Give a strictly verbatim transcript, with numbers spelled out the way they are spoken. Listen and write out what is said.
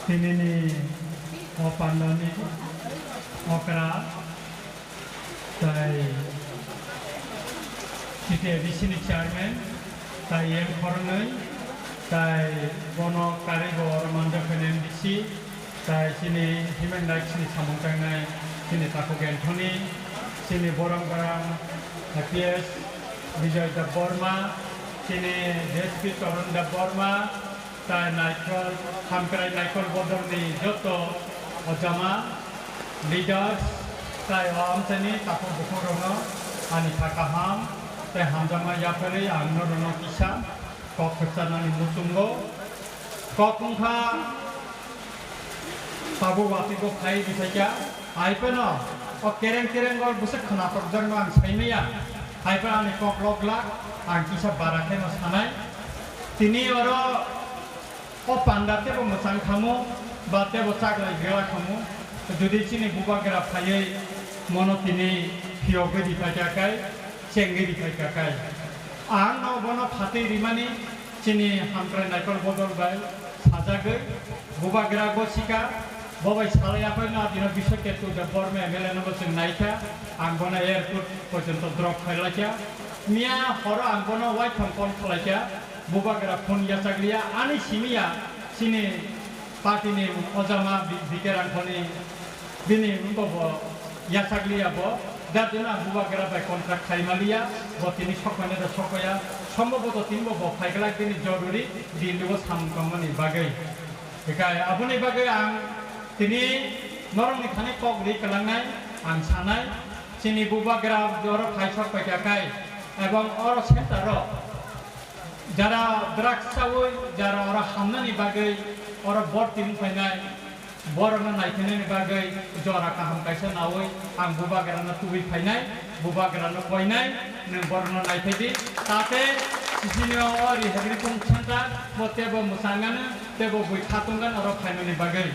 Tinini o pandani okra tai C T A D C ni chairman tai M khornwi tai bono karigo oro manjak khe M D C tai chini human rights ni samung tangnai chini takhuk Anthony, chini borok borang I P S Bijoy Debbarma, chini D S P Charan Debbarma, tai Naikol, Hamkrai Naikol bodolni joto ojama, leaders, tai o amchaini takhuk bukhukrokno ani kha kaham tai hamjakma yapharwi ang norokno kisa kok khakchanani muchungo. Kok wngkha tabuk watwi kok khai rwphaikha, hai phano o kereng kereng o bwswk khwnathokjakno ang saimanya, hai phano ani kok lok glak, ang kisa bara kheno sanai. Tini oro o panda teibo mwchang khamu ba teibo chaklai gela khamu, jodi chini bubagra phaiwi mono tini phiyogwi riphaikha kai, chengwi riphaikha kai, ang no bono phatwi rimani chini Hamkrai Naikol bodol bai sajagwi bubagra gosika, bo bai salai aphai no adino Biswa Ketu Debbarma M L A no bo chwng naikha, ang bono airport porjonto drop khailaikha, miya horo ang bono waitham call khalaikha. Bubagra phone yachakliya, ani simiya chini party ni ojama B-, B K Rangkhoni bini wngbo bo yachakliya bo. Jar jeno ang bubagra bai contract khaimaliya, bo tini sokmani da sokya, somboboto tini bo bo phaiglak bini joruri Delhi o samung tongmani bagwi. Hikai aboni bagwi ang tini norokni thani kok ri kwlangnai, ang sanai, chini bubagra oro phai sok paikha kai, ebong oro center o jara drugs chawi, jara oro hamnani bagwi, oro borti wng phainai, borokno naiphainani bagwi jora kaham kaisa nawi ang bubagrano tubui phainai, bubagrano koinai, nwng borokno naiphaidi, tate sisini o rehabilitation center bo teibo mwchangano, teibo bui khatungano oro phainani bagwi.